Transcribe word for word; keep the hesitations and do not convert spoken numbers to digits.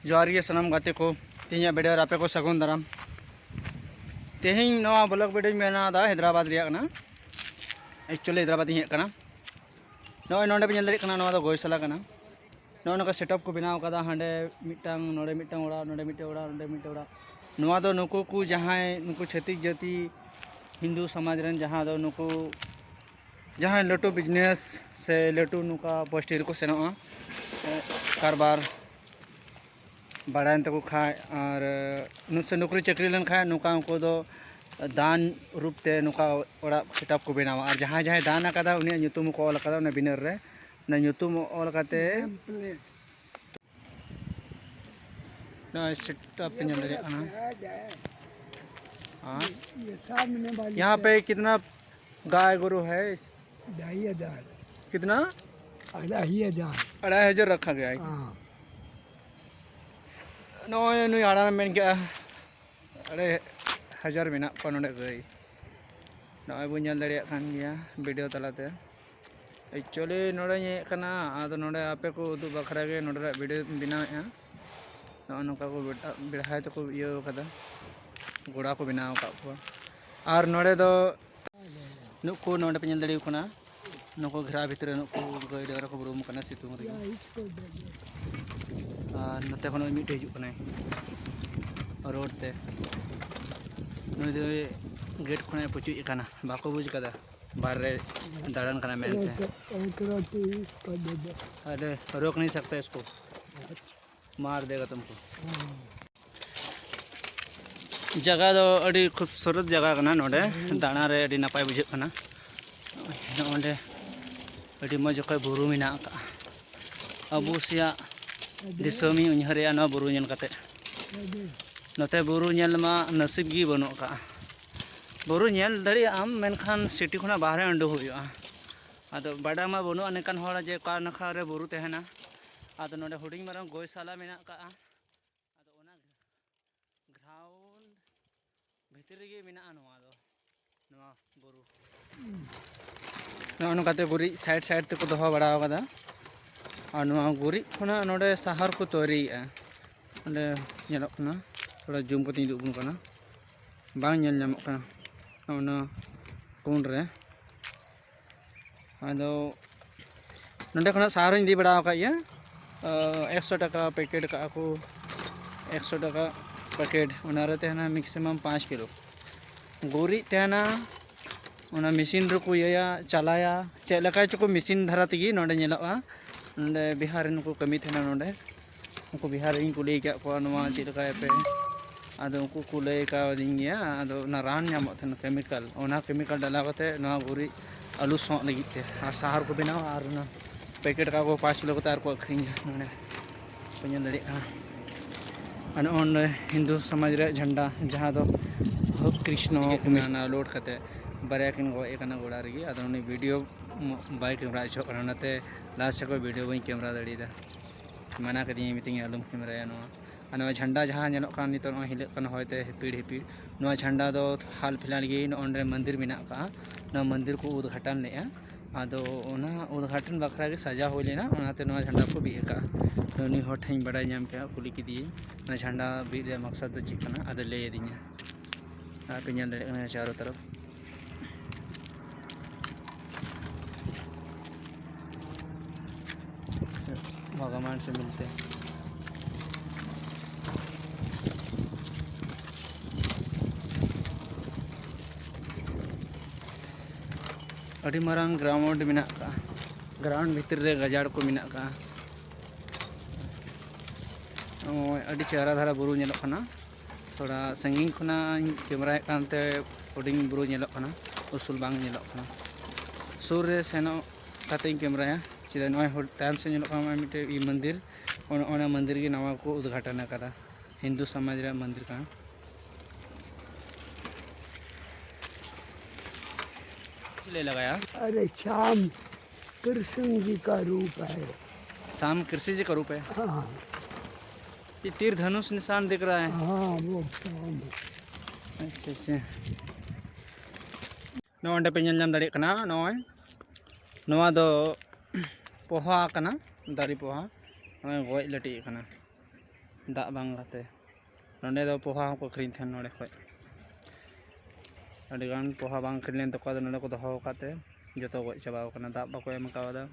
ᱡᱚᱦᱟᱨ ᱜᱮ ᱥᱟᱱᱟᱢ ᱜᱟᱛᱮ ᱠᱚ, ᱛᱮᱦᱮᱧᱟᱜ video ᱨᱮ ᱟᱯᱮ ᱠᱚ ᱥᱟᱹᱜᱩᱱ ᱫᱟᱨᱟᱢ᱾ ᱛᱮᱦᱮᱧ ᱱᱚᱣᱟ vlog videoᱧ ᱵᱮᱱᱟᱣ ᱮᱫᱟ ᱦᱟᱭᱫᱨᱟᱵᱟᱫᱽ ᱨᱮᱭᱟᱜ ᱠᱟᱱᱟ᱾ Actually ᱦᱟᱭᱫᱨᱟᱵᱟᱫᱽ ᱤᱧ ᱦᱮᱡ ᱟᱠᱟᱱᱟ᱾ ᱱᱚᱜᱼᱚᱭ ᱱᱚᱰᱮ ᱯᱮ ᱧᱮᱞ ᱫᱟᱲᱮᱭᱟᱜ ᱠᱟᱱᱟ, ᱱᱚᱣᱟ ᱫᱚ ᱜᱚᱭᱥᱟᱞᱟ ᱠᱟᱱᱟ᱾ ᱱᱚᱜᱼᱚᱭ ᱱᱚᱝᱠᱟ setup ᱠᱚ ᱵᱮᱱᱟᱣ ᱟᱠᱟᱫᱟ, ᱦᱟᱸᱰᱮ ᱢᱤᱫᱴᱟᱝ, ᱱᱚᱰᱮ ᱢᱤᱫᱴᱟᱝ ᱚᱲᱟᱜ, ᱱᱚᱰᱮ ᱢᱤᱫᱴᱟᱝ ᱚᱲᱟᱜ, ᱱᱚᱰᱮ ᱢᱤᱫᱴᱟᱝ ᱚᱲᱟᱜ᱾ ᱱᱚᱣᱟ ᱫᱚ ᱱᱩᱠᱩ ᱠᱚ ᱡᱟᱦᱟᱸᱭ, ᱱᱩᱠᱩ ᱪᱷᱟᱹᱛᱤᱠ ᱡᱟᱹᱛᱤ ᱦᱤᱱᱫᱩ ᱥᱚᱢᱟᱡᱽ ᱨᱮᱱ, ᱡᱟᱦᱟᱸ ᱫᱚ ᱱᱩᱠᱩ ᱡᱟᱦᱟᱸᱭ ᱞᱟᱹᱴᱩ business ᱥᱮ ᱞᱟᱹᱴᱩ ᱱᱚᱝᱠᱟ ᱯᱟᱹᱥᱴᱤ ᱨᱮᱠᱚ ᱥᱮᱱᱚᱜᱼᱟ, ᱮ, ᱠᱟᱨᱵᱟᱨ ᱵᱟᱲᱟᱭᱮᱱ ᱛᱟᱠᱚ ᱠᱷᱟᱡ, ᱟᱨ, ᱮ, ᱥᱮ ᱱᱚᱠᱨᱤ ᱪᱟᱹᱠᱨᱤ ᱞᱮᱱᱠᱷᱟᱡ, ᱱᱚᱝᱠᱟ ᱩᱱᱠᱩ ᱫᱚ ᱫᱟᱱ ᱨᱩᱯ ᱛᱮ ᱱᱚᱝᱠᱟ ᱚᱲᱟᱜ setup ᱠᱚ ᱵᱮᱱᱟᱣᱟ᱾ ᱟᱨ ᱡᱟᱦᱟᱸᱭ ᱡᱟᱦᱟᱸᱭ ᱫᱟᱱ ᱟᱠᱟᱫᱟ, ᱩᱱᱤᱭᱟᱜ ᱧᱩᱛᱩᱢ ᱦᱚᱸᱠᱚ ᱚᱞ ᱟᱠᱟᱫᱟ ᱚᱱᱟ ᱵᱤᱱᱟᱨ ᱨᱮ᱾ ᱚᱱᱟ ᱧᱩᱛᱩᱢ ᱚᱞ ᱠᱟᱛᱮ ᱱᱟᱢ plate᱾ ᱱᱚᱜᱼᱚᱭ setup ᱯᱮ ᱧᱮᱞ ᱫᱟᱲᱮᱭᱟᱜ ᱠᱟᱱᱟ᱾ ᱦᱮᱸ᱾ ये सामने वाली यहाँ से पे कितना गाय गोरू है? ढाई हजार। कितना? अढ़ाई हजार। अढ़ाई हजार रखा गया है। हाँ। ᱱᱚᱜᱼᱚᱭ ᱱᱩᱭ ᱦᱟᱲᱟᱢᱮ ᱢᱮᱱ ᱠᱮᱜᱼᱟ, ᱟᱲᱟᱭ ᱦᱟᱡᱟᱨ ᱢᱮᱱᱟᱜ ᱠᱚᱣᱟ ᱱᱚᱰᱮ ᱜᱟᱹᱭ᱾ ᱱᱚᱜᱼᱚᱭ ᱵᱚᱱ ᱧᱮᱞ ᱫᱟᱲᱮᱭᱟᱜ ᱠᱟᱱ ᱜᱮᱭᱟ video ᱛᱟᱞᱟᱛᱮ᱾ Actually ᱱᱚᱰᱮᱧ ᱦᱮᱡ ᱟᱠᱟᱱᱟ, ᱟᱫᱚ ᱱᱚᱰᱮ ᱟᱯᱮ ᱠᱚ ᱩᱫᱩᱜ ᱵᱟᱠᱷᱨᱟ ᱜᱮ ᱱᱚᱰᱮᱱᱟᱜ videoᱧ ᱵᱮᱱᱟᱣᱮᱫᱼᱟ᱾ ᱱᱚᱜᱼᱚ ᱱᱚᱝᱠᱟ ᱠᱚ ᱵᱮᱲ-, ᱵᱮᱲᱦᱟᱭ ᱛᱮᱠᱚ ᱤᱭᱟᱹ ᱟᱠᱟᱫᱟ, ᱜᱚᱲᱟ ᱠᱚ ᱵᱮᱱᱟᱣ ᱟᱠᱟᱫ ᱠᱚᱣᱟ᱾ ᱟᱨ ᱱᱚᱰᱮ ᱫᱚ ᱱᱩᱠᱩ ᱱᱚᱰᱮ ᱯᱮ ᱧᱮᱞ ᱫᱟᱲᱮᱭᱟᱠᱚ ᱠᱟᱱᱟ, ᱱᱩᱠᱩ ᱜᱷᱮᱨᱟ ᱵᱷᱤᱛᱨᱤ ᱨᱮ ᱱᱩᱠᱩ ᱜᱟᱹᱭ ᱰᱟᱝᱨᱟ ᱠᱚ ᱵᱩᱨᱩᱢ ᱠᱟᱱᱟ ᱥᱤᱛᱩᱝ ᱨᱮᱜᱮ᱾ ᱟᱨ ᱱᱚᱛᱮ ᱠᱷᱚᱱ ᱢᱤᱫᱴᱮᱡ ᱦᱤᱡᱩᱜ ᱠᱟᱱᱟᱭ road ᱛᱮ, ᱱᱩᱭ ᱫᱚ gate ᱠᱷᱚᱱᱮ ᱯᱩᱪᱩᱡ ᱟᱠᱟᱱᱟ, ᱵᱟᱠᱚ ᱵᱩᱡᱽ ᱠᱟᱫᱟ ᱵᱟᱦᱨᱮ ᱫᱟᱬᱟᱱ ᱠᱟᱱᱟ ᱢᱮᱱᱛᱮ᱾ ᱟᱞᱮ ᱨᱳᱠ ᱱᱟᱦᱤ ᱥᱟᱠᱛᱟ ᱤᱥᱠᱳ, ᱢᱟᱨ ᱫᱮᱜᱟ ᱛᱩᱢᱠᱳ᱾ ᱡᱟᱭᱜᱟ ᱫᱚ ᱟᱹᱰᱤ ᱠᱷᱩᱵᱥᱩᱨᱚᱛ ᱡᱟᱭᱜᱟ ᱠᱟᱱᱟ, ᱱᱚᱰᱮ ᱫᱟᱬᱟ ᱨᱮ ᱟᱹᱰᱤ ᱱᱟᱯᱟᱭ ᱵᱩᱡᱷᱟᱹᱜ ᱠᱟᱱᱟ᱾ ᱱᱚᱜᱼᱚᱸᱰᱮ ᱟᱹᱰᱤ ᱢᱚᱡᱽ ᱚᱠᱚᱡ ᱵᱩᱨᱩ ᱢᱮᱱᱟᱜ ᱟᱠᱟᱫᱼᱟ᱾ ᱟᱵᱚ ᱥᱮᱭᱟᱜ ᱫᱤᱥᱚᱢᱤᱧ ᱩᱭᱦᱟᱹᱨᱮᱜᱼᱟ ᱱᱚᱣᱟ ᱵᱩᱨᱩ ᱧᱮᱞ ᱠᱟᱛᱮ᱾ ᱱᱚᱛᱮ ᱵᱩᱨᱩ ᱧᱮᱞ ᱢᱟ ᱱᱟᱥᱤᱵ ᱜᱮ ᱵᱟᱹᱱᱩᱜ ᱟᱠᱟᱫᱼᱟ᱾ ᱵᱩᱨᱩ ᱧᱮᱞ ᱫᱟᱲᱮᱭᱟᱜ ᱟᱢ, ᱢᱮᱱᱠᱷᱟᱱ city ᱠᱷᱚᱱᱟᱜ ᱵᱟᱦᱨᱮ ᱩᱰᱩᱠ ᱦᱩᱭᱩᱜᱼᱟ᱾ ᱟᱫᱚ ᱵᱟᱰᱟᱭ ᱢᱟ ᱵᱟᱹᱱᱩᱜᱼᱟ ᱱᱤᱝᱠᱟᱱ ᱦᱚᱲ ᱡᱮ ᱚᱠᱟ ᱱᱟᱠᱷᱟ ᱨᱮ ᱵᱩᱨᱩ ᱛᱟᱦᱮᱱᱟ᱾ ᱟᱫᱚ ᱱᱚᱰᱮ ᱦᱩᱰᱤᱧ ᱢᱟᱨᱟᱝ ᱜᱚᱭᱥᱟᱞᱟ ᱢᱮᱱᱟᱜ ᱟᱠᱟᱫᱼᱟ᱾ ᱟᱫᱚ ᱚᱱᱟ ground ᱵᱷᱤᱛᱨᱤ ᱨᱮᱜᱮ ᱢᱮᱱᱟᱜᱼᱟ ᱱᱚᱣᱟ ᱫᱚ, ᱱᱚᱣᱟ ᱵᱩᱨᱩ᱾ ᱱᱚᱜᱼᱚ ᱱᱚᱝᱠᱟᱛᱮ ᱜᱩᱨᱤᱡ side side ᱛᱮᱠᱚ ᱫᱚᱦᱚ ᱵᱟᱲᱟ ᱟᱠᱟᱫᱟ᱾ ᱟᱨ ᱱᱚᱣᱟ ᱜᱩᱨᱤᱡ ᱠᱷᱚᱱᱟᱜ ᱱᱚᱰᱮ ᱥᱟᱦᱟᱨ ᱠᱚ ᱛᱚᱭᱨᱤᱭᱮᱫᱼᱟ᱾ ᱚᱸᱰᱮ ᱧᱮᱞᱚᱜ ᱠᱟᱱᱟ, ᱛᱷᱚᱲᱟ ᱡᱩᱢ ᱠᱟᱛᱮᱧ ᱩᱫᱩᱜ ᱟᱵᱚᱱ ᱠᱟᱱᱟ, ᱵᱟᱝ ᱧᱮᱞ ᱧᱟᱢᱚᱜ ᱠᱟᱱᱟ ᱚᱱᱟ ᱠᱩᱱ ᱨᱮ᱾ ᱟᱫᱚ ᱱᱚᱸᱰᱮ ᱠᱷᱚᱱᱟᱜ ᱥᱟᱦᱟᱨ ᱦᱚᱸᱧ ᱤᱫᱤ ᱵᱟᱲᱟ ᱟᱠᱟᱫ ᱜᱮᱭᱟ᱾ ᱮᱠᱥᱚ ᱴᱟᱠᱟ ᱯᱮᱠᱮᱴ ᱠᱟᱜᱼᱟ ᱠᱚ, ᱮᱠᱥᱚ ᱴᱟᱠᱟ ᱯᱮᱠᱮᱴ, ᱚᱱᱟᱨᱮ ᱛᱟᱦᱮᱱᱟ ᱢᱮᱠᱥᱤᱢᱟᱢ ᱯᱟᱸᱪ ᱠᱤᱞᱳ᱾ ᱜᱩᱨᱤᱡ ᱛᱟᱦᱮᱱᱟ, ᱚᱱᱟ ᱢᱮᱥᱤᱱ ᱨᱮᱠᱚ ᱤᱭᱟᱹᱭᱟ, ᱪᱟᱞᱟᱭᱟ, ᱪᱮᱫ ᱞᱮᱠᱟ ᱪᱚᱠᱚ ᱢᱮᱥᱤᱱ ᱫᱷᱟᱨᱟ ᱛᱮᱜᱮ ᱱᱚᱸᱰᱮ ᱧᱮᱞᱚᱜᱼᱟ᱾ ᱱᱚᱸᱰᱮ ᱵᱤᱦᱟᱨ ᱨᱮᱱ ᱠᱚ ᱠᱟᱹᱢᱤ ᱛᱟᱦᱮᱱᱟ ᱱᱚᱸᱰᱮ᱾ ᱩᱱᱠᱩ ᱵᱤᱦᱟᱨ ᱨᱮᱧ ᱠᱩᱞᱤ ᱟᱠᱟᱫ ᱠᱚᱣᱟ, "ᱱᱚᱣᱟ ᱪᱮᱫ ᱞᱮᱠᱟᱭᱟᱯᱮ?" ᱟᱫᱚ ᱩᱱᱠᱩ ᱠᱚ ᱞᱟᱹᱭ ᱠᱟᱣᱫᱤᱧ ᱜᱮᱭᱟ, ᱟᱫᱚ ᱚᱱᱟ ᱨᱟᱱ ᱧᱟᱢᱚᱜ ᱛᱟᱦᱮᱱᱟ, ᱠᱮᱢᱤᱠᱮᱞ, ᱚᱱᱟ ᱠᱮᱢᱤᱠᱮᱞ ᱰᱟᱞᱟᱣ ᱠᱟᱛᱮ ᱱᱚᱣᱟ ᱜᱩᱨᱤᱡ ᱟᱹᱞᱩ ᱥᱚᱸᱜ ᱞᱟᱹᱜᱤᱫ ᱛᱮ ᱟᱨ ᱥᱟᱦᱟᱨ ᱠᱚ ᱵᱮᱱᱟᱣᱟ ᱟᱨ ᱚᱱᱟ ᱯᱮᱠᱮᱴ ᱠᱟᱜᱼᱟ ᱠᱚ ᱯᱟᱸᱪ ᱠᱤᱞᱳ ᱠᱟᱛᱮ ᱟᱨ ᱠᱚ ᱟᱹᱠᱷᱨᱤᱧᱟ᱾ ᱱᱚᱰᱮ ᱯᱮ ᱧᱮᱞ ᱫᱟᱲᱮᱭᱟᱜ ᱠᱟᱱᱟ᱾ ᱟᱨ ᱱᱚᱜᱼᱚᱭ ᱱᱚᱰᱮ ᱦᱤᱱᱫᱩ ᱥᱚᱢᱟᱡᱽ ᱨᱮᱭᱟᱜ ᱡᱷᱟᱱᱰᱟ, ᱡᱟᱦᱟᱸ ᱫᱚ ᱠᱨᱤᱥᱱᱚ ᱠᱚ ᱢᱮᱱᱟ, ᱚᱱᱟ ᱞᱳᱰ ᱠᱟᱛᱮ ᱵᱟᱨᱭᱟ ᱠᱤᱱ ᱜᱚᱡ ᱟᱠᱟᱱᱟ ᱜᱚᱲᱟ ᱨᱮᱜᱮ᱾ ᱟᱫᱚ ᱩᱱᱤ ᱵᱷᱤᱰᱤᱭᱳ ᱵᱟᱭ ᱠᱮᱢᱮᱨᱟ ᱦᱚᱪᱚᱜ ᱠᱟᱱᱟ, ᱚᱱᱟᱛᱮ ᱞᱟᱦᱟ ᱥᱮᱫ ᱠᱷᱚᱱ ᱵᱷᱤᱰᱤᱭᱳ ᱵᱟᱹᱧ ᱠᱮᱢᱮᱨᱟ ᱫᱟᱲᱮᱭᱟᱫᱟ᱾ ᱢᱟᱱᱟ ᱠᱟᱫᱤᱧᱟᱭ, ᱢᱤᱛᱟᱹᱧ ᱟᱞᱚᱢ ᱠᱮᱢᱮᱨᱟᱭᱟ ᱱᱚᱣᱟ᱾ ᱟᱨ ᱱᱚᱣᱟ ᱡᱷᱟᱱᱰᱟ ᱡᱟᱦᱟᱸ ᱧᱮᱞᱚᱜ ᱠᱟᱱ ᱱᱤᱛᱚᱜ, ᱱᱚᱣᱟ ᱦᱤᱞᱟᱹᱜ ᱠᱟᱱᱟ ᱦᱚᱭᱛᱮ ᱦᱤᱯᱤᱲ ᱦᱤᱯᱤᱲ, ᱱᱚᱣᱟ ᱡᱷᱟᱱᱰᱟ ᱫᱚ ᱦᱟᱞ ᱯᱷᱤᱞᱦᱟᱞ ᱜᱮ ᱱᱚᱜᱼᱚ ᱱᱚᱰᱮ ᱢᱚᱱᱫᱤᱨ ᱢᱮᱱᱟᱜ ᱟᱠᱟᱫᱼᱟ, ᱱᱚᱣᱟ ᱢᱚᱱᱫᱤᱨ ᱠᱚ ᱩᱫᱽᱜᱷᱟᱴᱚᱱ ᱞᱮᱫᱼᱟ᱾ ᱟᱫᱚ ᱚᱱᱟ ᱩᱫᱽᱜᱷᱟᱴᱚᱱ ᱵᱟᱠᱷᱨᱟ ᱜᱮ ᱥᱟᱡᱟᱣ ᱦᱩᱭ ᱞᱮᱱᱟ, ᱚᱱᱟᱛᱮ ᱱᱚᱣᱟ ᱡᱷᱟᱱᱰᱟ ᱠᱚ ᱵᱤᱫ ᱟᱠᱟᱫᱼᱟ᱾ ᱩᱱᱤ ᱦᱚᱲ ᱴᱷᱮᱱ ᱤᱧ ᱵᱟᱲᱟᱭ ᱧᱟᱢ ᱠᱮᱫᱼᱟ, ᱠᱩᱞᱤ ᱠᱮᱫᱮᱭᱟᱹᱧ, ᱱᱚᱣᱟ ᱡᱷᱟᱱᱰᱟ ᱵᱤᱫ ᱨᱮᱭᱟᱜ ᱢᱟᱠᱥᱟᱫ ᱫᱚ ᱪᱮᱫ ᱠᱟᱱᱟ? ᱟᱫᱚ ᱞᱟᱹᱭ ᱟᱹᱫᱤᱧᱟ᱾ ᱟᱨ ᱯᱮ ᱧᱮᱞ ᱫᱟᱲᱮᱭᱟᱜ ᱠᱟᱱᱟ ᱪᱟᱨᱚ ᱛᱚᱨᱚᱯ ᱵᱷᱚᱜᱚᱵᱟᱱ ᱥᱮ ᱢᱤᱞᱛᱮ᱾ ᱟᱹᱰᱤ ᱢᱟᱨᱟᱝ ᱜᱨᱟᱣᱩᱱᱰ ᱢᱮᱱᱟᱜ ᱟᱠᱟᱫᱼᱟ᱾ ᱜᱨᱟᱣᱩᱱᱰ ᱵᱷᱤᱛᱤᱨ ᱨᱮ ᱜᱟᱡᱟᱲ ᱠᱚ ᱢᱮᱱᱟᱜ ᱟᱠᱟᱫᱼᱟ᱾ ᱱᱚᱜᱼᱚᱭ ᱟᱹᱰᱤ ᱪᱮᱦᱨᱟ ᱫᱷᱟᱨᱟ ᱵᱩᱨᱩ ᱧᱮᱞᱚᱜ ᱠᱟᱱᱟ᱾ ᱛᱷᱚᱲᱟ ᱥᱟᱺᱜᱤᱧ ᱠᱷᱚᱱᱟᱜ ᱤᱧ ᱠᱮᱢᱮᱨᱟᱭᱮᱫ ᱠᱟᱱᱛᱮ ᱦᱩᱰᱤᱧ ᱵᱩᱨᱩ ᱧᱮᱞᱚᱜ ᱠᱟᱱᱟ, ᱩᱥᱩᱞ ᱵᱟᱝ ᱧᱮᱞᱚᱜ ᱠᱟᱱᱟ᱾ ᱥᱩᱨ ᱨᱮ ᱥᱮᱱᱚᱜ ᱠᱟᱛᱮᱧ ᱠᱮᱢᱮᱨᱟᱭᱟ, ᱪᱮᱫᱟᱜ ᱱᱚᱜᱼᱚᱭ ᱦᱩᱰ-, ᱛᱟᱭᱚᱢ ᱥᱮᱫ ᱧᱮᱞᱚᱜ ᱠᱟᱱᱟ ᱢᱤᱫᱴᱮᱡ ᱤᱭᱟᱹ ᱢᱚᱱᱫᱤᱨ, ᱚᱱ-, ᱚᱱᱟ ᱢᱚᱱᱫᱤᱨ ᱜᱮ ᱱᱟᱣᱟ ᱠᱚ ᱩᱫᱽᱜᱷᱟᱴᱚᱱ ᱟᱠᱟᱫᱟ, ᱦᱤᱱᱫᱩ ᱥᱚᱢᱟᱡᱽ ᱨᱮᱭᱟᱜ ᱢᱚᱱᱫᱤᱨ ᱠᱟᱱᱟ᱾ ᱞᱟᱹᱭ ᱞᱟᱜᱟᱭᱟ᱾ अरे श्याम कृष्ण जी का रूप है। श्याम कृष्ण जी का रूप है। हाँ। ये तीर धनुष निशान दिख रहा है। हाँ, वो श्याम है। अच्छा, अच्छा। ᱱᱚᱜᱼᱚᱭ ᱚᱸᱰᱮ ᱯᱮ ᱧᱮᱞ ᱧᱟᱢ ᱫᱟᱲᱮᱭᱟᱜ ᱠᱟᱱᱟ, ᱱᱚᱜᱼᱚᱭ ᱱᱚᱣᱟ ᱫᱚ ᱯᱚᱦᱟ ᱠᱟᱱᱟ, ᱫᱟᱨᱮ ᱯᱚᱦᱟ᱾ ᱱᱚᱜᱼᱚᱭ ᱜᱚᱡ ᱞᱟᱹᱴᱤᱡ ᱠᱟᱱᱟ᱾ ᱫᱟᱜ ᱵᱟᱝ ᱠᱟᱛᱮ᱾ ᱱᱚᱸᱰᱮ ᱫᱚ ᱯᱚᱦᱟ ᱦᱚᱸᱠᱚ ᱟᱹᱠᱷᱨᱤᱧ ᱛᱟᱦᱮᱱ ᱱᱚᱸᱰᱮ ᱠᱷᱚᱡ᱾ ᱟᱹᱰᱤᱜᱟᱱ ᱯᱚᱦᱟ ᱵᱟᱝ ᱟᱹᱠᱷᱨᱤᱧ ᱞᱮᱱ ᱛᱟᱠᱚᱣᱟ, ᱟᱫᱚ ᱱᱚᱸᱰᱮ ᱠᱚ ᱫᱚᱦᱚ ᱟᱠᱟᱫ ᱛᱮ ᱡᱚᱛᱚ ᱜᱚᱡ ᱪᱟᱵᱟᱣ ᱠᱟᱱᱟ, ᱫᱟᱜ ᱵᱟᱠᱚ ᱮᱢ ᱠᱟᱣᱫᱟ᱾